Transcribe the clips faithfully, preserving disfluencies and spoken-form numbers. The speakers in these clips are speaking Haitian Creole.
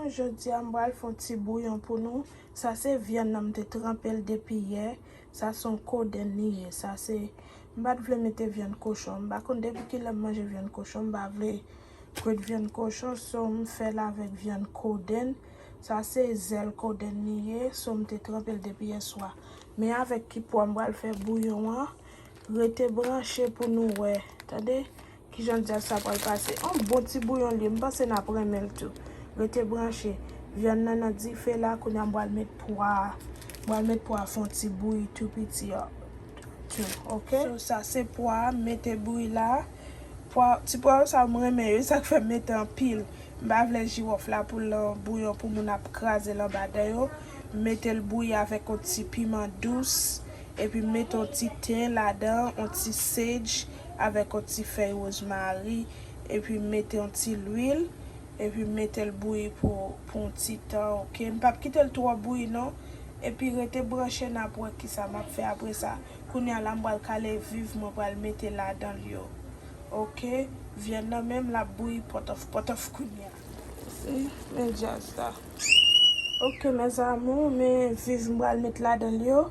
Jodi a, m pral fè yon ti bouyon pou nou. Sa se vyann nan, m te tranpe l depi yè. Sa se yon kodenn li ye. Sa se, m pa t vle mete vyann kochon. M pa konn depi kilè m manje vyann kochon, m pa vle kwit vyann kochon, so m fè l avèk vyann kodenn. Sa se zèl kodenn li ye, so m te tranpe l depi yèswa. Men avèk ki pwa m pral fè bouyon an, rete branche pou nou wè. Tande? Kijan dyas sa pral pase. Yon bon ti bouyon li ye, m panse n ap renmen l tou. Rete branche. Vyann nan nan dife la, kounye a m pral met pwa a. M pral met pwa a fè yon ti bouyi tou piti a tou, oke? So, sa se pwa a, m mete bouyi la. Pwa, ti pwayon sa yo m renmen yo, e sa k fè m mete anpil. M pa vle jiwòf la pou l nan bouyon pou moun ap kraze l anba dan yo. M mete l bouyi avèk yon ti piman dous, epi m mete yon ti ten ladan, yon ti sage avèk yon ti fèy wozmari, epi m mete yon ti lwil, epi m mete l bouyi pou, pou yon ti tan, oke? M p ap kite l twò bouyi non, epi rete branche n ap wè kisa m ap fè apre sa. Kounye a la m pral kale viv mwen pral mete ladan l yo. Oke, vyann nan menm l ap bouyi pòtòf pòtòf kounye a. Si, men dyas la. Oke, mes amours, men viv m pral met ladan l yo.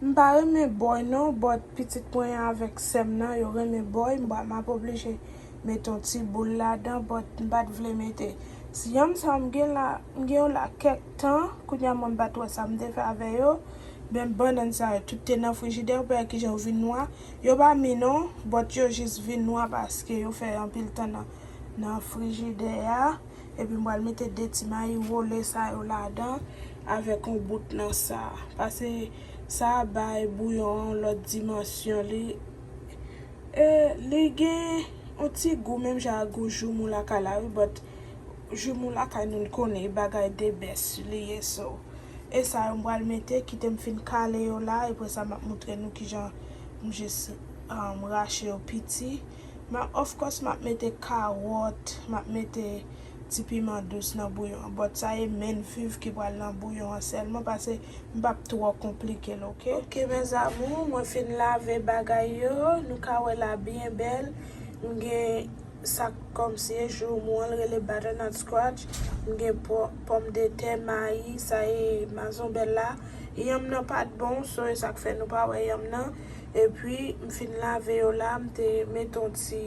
M pa renmen bòy non, but pitit mwen an avèk sè m nan, yo renmen bòy. M pa, m ap oblije met yon ti boul ladan, but m pa t vle mete. Si yanm sa m gen la, m gen yo la kèk tan, kounye a mwen m pa t wè sa m te fè avè yo. Men bannann sa yo, tout te nan frijidè, ou pa wè kijan yo vin nwa. Yo pa mi non, but yo jis vin nwa paske yo fè anpil tan nan, nan frijidè a. Epi m pral mete de ti mayi wole sa yo ladan avèk yon bout nan sa. Paske sa bay bouyon an yon lòt dimansyon. Li, e, li gen yon ti gou menm jan ak gou joumou lakay la, wi, but joumou lakay nou, n konnen e bagay de best li ye, so. E sa yo m pral mete, kite m fin kale yo la, epi sa m ap montre nou kijan m jis, um, rache yo piti. M ap, of course, m ap mete kawòt, m ap mete ti piman dous nan bouyon an. But sa e men viv ki pral nan bouyon an sèlman, paske m p ap twò konplike l, oke? Oke, mes amours, mwen fin lave bagay yo. Nou ka wè la byen bèl. M gen sa k kòmsi e joumou an, l rele butternut squash. M gen pò-, pòmdetè, mayi, sa e mazonbèl la. Yanm nan pa t bon, so e sa k fè nou pa wè yanm nan. Epi, m fin lave yo la, m te mete yon ti,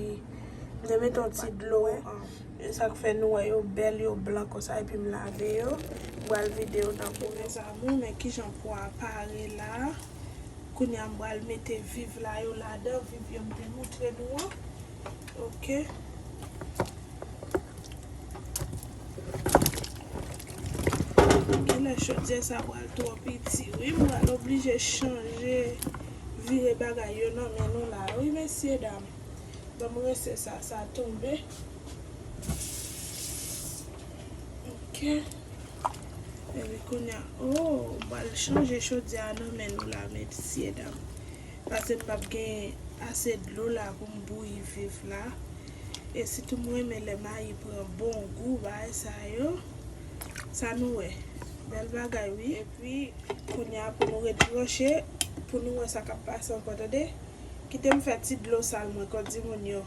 m te mete yon ti dlo, an. E sa k fè nou wè yo bèl, yo blan konsa, epi m lave yo. M pral vide yo nan bouyon. Mes amours, men kijan pwa a pare la. Kounye a m pral mete viv la yo ladan, viv yo m te montre nou an. Oke. Genlè chodyè sa pral twò piti. Wi, m pral oblije chanje, vire bagay yo nan men nou la. Wi, mesye dam. Ban m rense sa, sa tonbe. Oke. Epi kounye a, oh, m pral chanje chodyè a nan men nou la, mesye dam. Paske m p ap gen ase dlo la pou m bouyi viv la. E sitou m renmen lè mayi pran bon gou, bagay sa yo. Sa nou wè. Bèl bagay, wi. Epi, kounye a pou nou ret branche, pou nou wè sa k ap pase ankò, tande. Kite m fè ti dlo sal mwen, kòm di moun yo.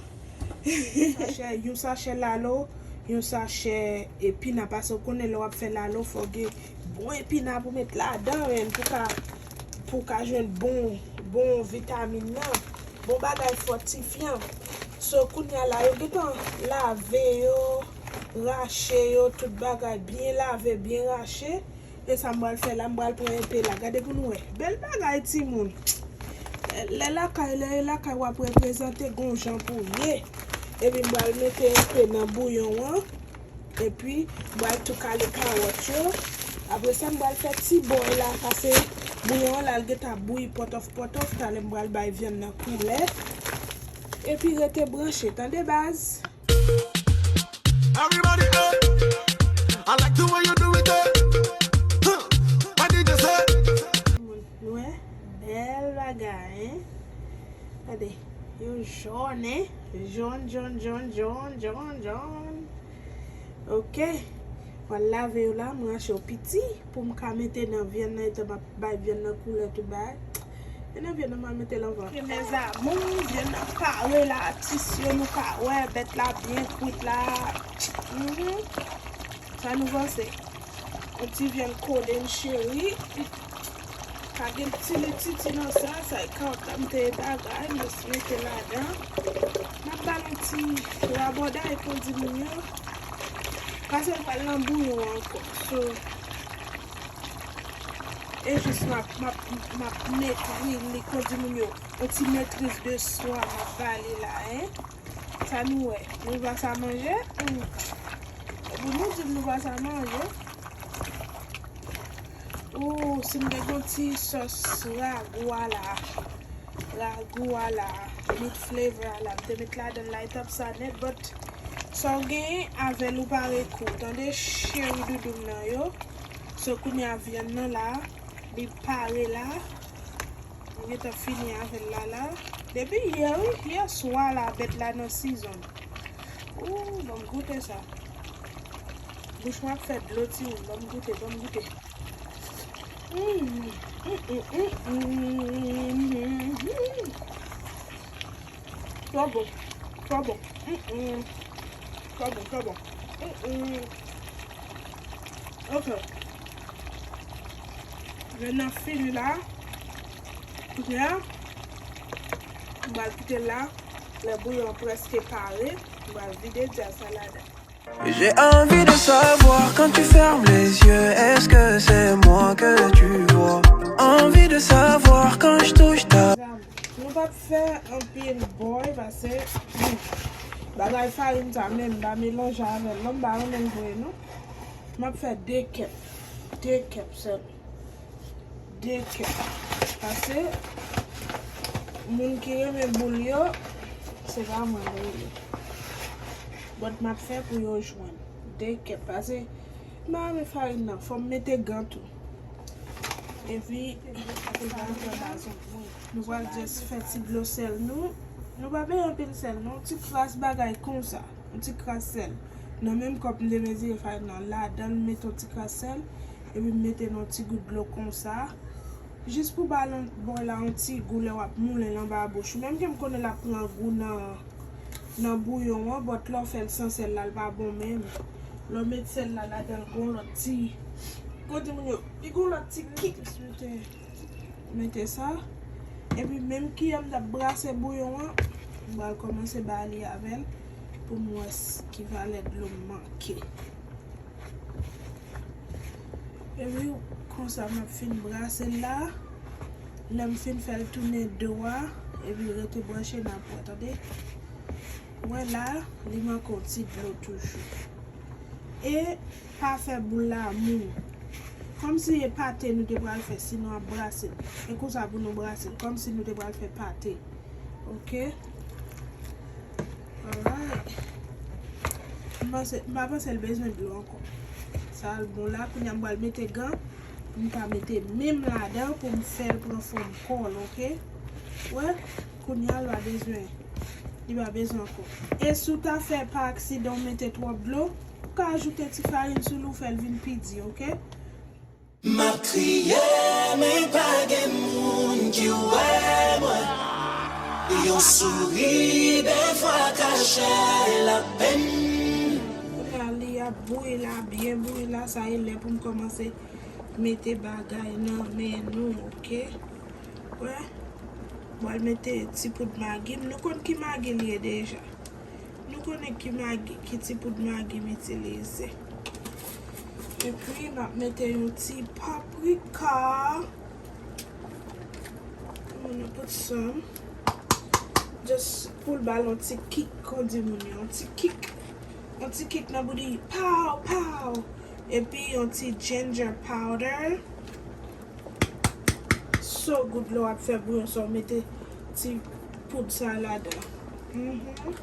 Sachè, yon sachè lalo, yon sachè epina, paske w konnen lè w ap fè lalo, fò w gen bon epina pou met ladan, menn, pou ka, pou w ka jwenn bon, bon vitamin nan, bon bagay fòtifyan. So, kounye a la, yo gentan lave yo, rache yo, tout bagay byen lave, byen rache. E sa m pral fè la, m pral pran enpe la. Gade pou nou wè. Bèl bagay, timoun. Lè lakay, lè e lakay w ap reprezante, gon jan pou w ye. Epi m pral mete enpe nan bouyon an. Epi, m pral tou kale kawòt yo. Apre sa, m pral fè ti bòy la, paske bouyon an la, l gentan bouyi pòtòf pòtòf. Talè m pral bay vyann nan koulè. Epi, rete branche, tande baz? Everybody, eh. I like the way you do it, eh. Huh. What did you say? Moun wè, bèl bagay, hein? Gade, yo jòn, hein? Jòn, jòn, jòn, jòn, jòn, jòn. Oke. Mwen lave yo la, mwen rache yo piti pou m ka mete nan vyann nan, etan m ap bay vyann nan koulè tout bagay. E nan vyann nan, mwen mete l anvan. Oke, mes amours, vyann nan pare la, atis yo, nou ka wè, bèt la byen kwit la. Mhm. Sa nou panse? Yon ti vyann koden cheri. Pa gen ti lititi nan sa, sa e kawòt la m te bagay, m jis mete ladan. M ap ba l yon ti rabòday pou di moun yo. Paske l pral nan bouyon ankò. So, e jis m ap, m ap, m ap metri li pou di moun yo. Yon ti maîtrise de soi m ap ba li la, en. Sa nou wè? Nou pa sa manje? Hmm. Epi nou di m nou pa sa manje. Ou, si m te gen yon ti sòs ragou a la. Ragou a la. Meat flavor a la. M te met ladan light up sa nèt, but sa w genyen avè l ou pare kou. Tande cheri doudou m nan yo. So kounye a vyann nan la. Li pare la. Mwen gentan fini avè l la la. Depi yè wi, yè swa la bèt la nan season. Ooh, ban m goute sa. Bouch mwen ap fè dlo timoun, ban m goute, ban m goute. Mm, mm, mm, mm, mm, mm. Twò bon. Twò bon. Mm-mm. Twò bon, twò bon. Mm-mm. Ok. Vyann nan fini la. Kounye a, m pral kite l la. Lè bouyon an prèske pare, m pral vide djaz sa ladan. J'ai envie de savoir quand tu fermes les yeux, est-ce que c'est moi que tu vois? Envie de savoir quand je touche ta... Nou p ap fè anpil boy pase bagay farin sa menm m pa melanje avè l non, m pa renmen l vre non. M ap fè de kèp, de kèp sèlman. De kèp. Pase moun ki renmen boul yo, se pa mwen yo ye. But m ap fè pou yo jwenn. De kèp. Pase m pa renmen farin nan. Fò m mete gan tou. Epi, nou pral just fè ti dlo sèl nou. Nou pa bezwen anpil sèl non. Ti kras bagay konsa. Yon ti kras sèl. Nan menm kòp m te mezire farin nan ladan l, m mete yon ti kras sèl. Epi m mete nan yon ti gout dlo konsa. Jis pou ba l yon, boy la yon ti gou lè w ap moulen l anba bouch ou. Menm ke m konnen l ap pran gou nan, nan bouyon an, but lè w fè l san sèl la, l pa bon menm. Lè w met sèl la ladan l, gon lòt ti, kote moun yo, li gon lòt ti kik. Mete, mete sa. Epi menm kiyè m t ap brase bouyon an, m pral kòmanse ba li avè l pou m wè s-, ki valè dlo m manke. Epi konsa m ap fin brase l la. Lè m fin fè l tounen do a, epi rete branche n ap wè, tande. Wè la, li manke yon ti dlo toujou. E pa fè boul la mou. Kòmsi e pate nou te pral fè si nou ap brase l. E konsa pou nou brase l, kòmsi nou te pral fè pate. Ok. Alright. M panse, m pa panse l bezwen dlo ankò. Sa l bon la, kounye a m pral mete gan. M ka mete men m ladan pou m fè l pran fòm kò l, ok? Wè, kounye a l pa bezwen, li pa bezwen ankò. E si w ta fè pa aksidan w mete twòp dlo, ou ka ajoute ti farin sou li, w fè l vin pi di, ok? M ap kriye, men pa gen moun ki wè mwen. Yon souri dèfwa kache lapenn. Kounye a, li ap bouyi la, byen bouyi la, sa e lè pou m kòmanse mete bagay nan men nou, ok? Wè, m pral mete ti poud magi m. Nou konn ki magi l ye deja. Nou konnen ki magi, ki ti poud magi m itilize. Epi, m ap mete yon ti paprika. I'm gonna put some. Just pou l ba l yon ti kik, kon di moun yo, yon ti kik. Yon ti kik nan boudi, pow, pow. Epi, yon ti ginger powder. So good lè w ap fè bouyon sa, w mete ti poud sa ladan. Mhm.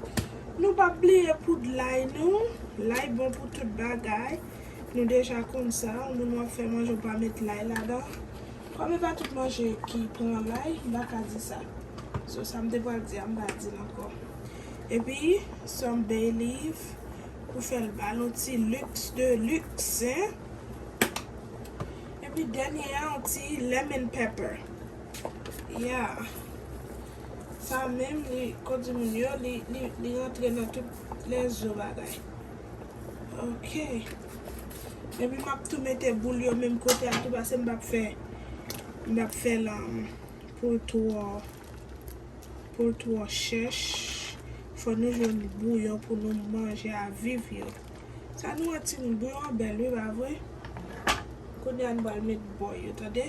Nou p ap bliye poud lay nou. Lay bon pou tout bagay. Nou deja konn sa. Yon moun w ap fè manje, w pa met lay ladan. Kòm e pa tout manje ki pran lay, m pa ka di sa. So, sa m te pral di a, m pa di l ankò. Epi, some bay leaf pou fè l ba l yon ti luks de luks, en. Epi dènye a, yon ti lemon pepper. Yeah. Sa menm, li, kondi moun yo, li, li, li rantre nan tout lèzo bagay. Ok. Epi m ap tou mete boul yo menm kote a tou, paske m p ap fè, m p ap fè l pou l twò, pou l twò chèch. Fò nou jwenn bouyon pou nou manje a viv yo. Sa nou wè timoun, bouyon an bèl wi, pa vre? Kounye a nou pral met bòy yo, tande?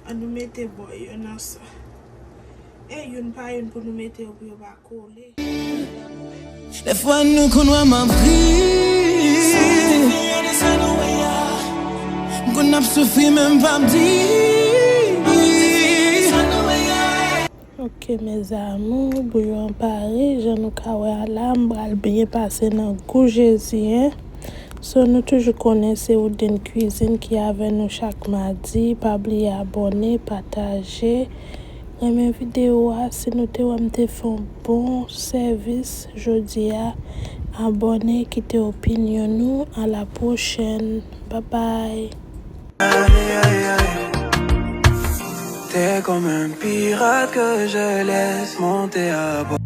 An nou mete bòy yo nan sa. E youn pa youn pou nou mete yo pou yo pa kole. Dèfwa nou konn wè m ap ri. M konn ap soufri men m p ap di. Ok mes amours, bouyon an pare, jan nou ka wè a la, m pral byen pase nan gou Jezi en. So nou toujou konnen se Woodin Cuisine ki avè nou chak madi, pa bliye abòne, pataje, renmen videyo a, si nou te wè m te fè yon bon sèvis jodi a, abòne, kite opinyon nou, a la pwochèn, babay. T'es comme un pirate que je laisse monter à bord.